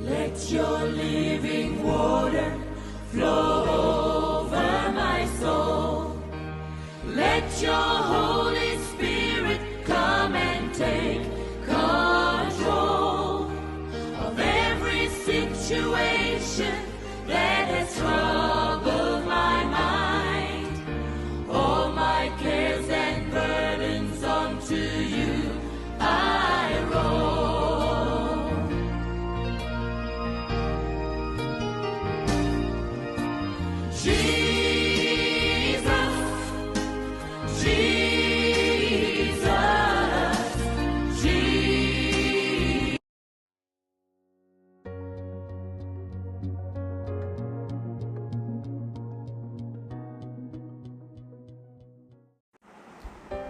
Let your living water flow over my soul. Let your Holy Spirit come and take control of every situation that has troubled my mind. All my cares and burdens onto you I roll. Jesus, Jesus, Jesus.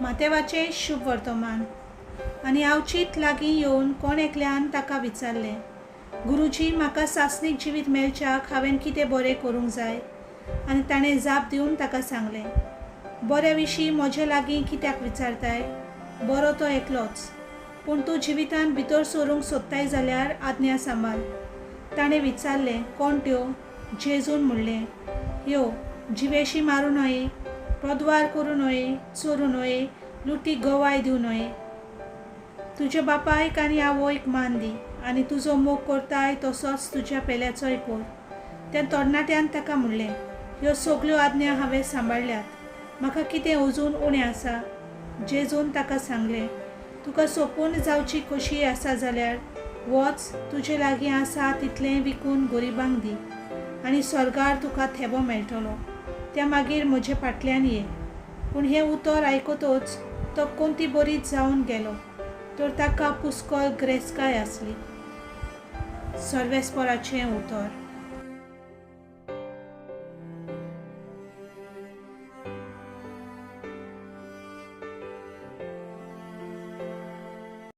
मातेवाचें शुभ वर्तमान. आनी आवचीत लागीं येवन कोण एकल्यान ताका विचारलें, गुरुजी, म्हाका सासणीक जिवीत मेळच्याक हांवें कितें बरें करूंक जाय? आनी ताणें जाप दिवन ताका सांगलें, बऱ्या विशीं म्हजे लागीं कित्याक विचारताय? बरो तो एकलोच. पूण तूं जिवितांत भितर सरूंक सोदताय जाल्यार आज्ञा सांबाळ. ताणें विचारलें, कोण त्यो? जेजून म्हणलें, ह्यो, जिवेशीं मारूं नये, प्रद्वार करूं नये, चोरूं नये, लुटीक गवाय दिवं नये, तुज्या बापायक आनी आवयक मान दी आनी तुजो मोग करताय तसोच तुज्या पेल्याचोय कर. त्या तरणाट्यान ताका म्हणलें, ह्यो सगल्यो आज्ञा हांवें सांबाळ्ळ्यात, म्हाका कितें अजून उणें आसा? जेजून ताका सांगलें, तुका सोंपून जावची खोशी आसा जाल्यार वच, तुजे लागीं आसा तितलें विकून गरिबांक दी आनी स्वर्गार तुका थेबो मेळटलो. त्या मागीर म्हजे फाटल्यान ये. पूण हें उतर आयकतच तो कोंती बरीच जावन गेलो, तर ताका पुस्कळ ग्रेस्काय आसली. सर्वेस्पराचें उतर.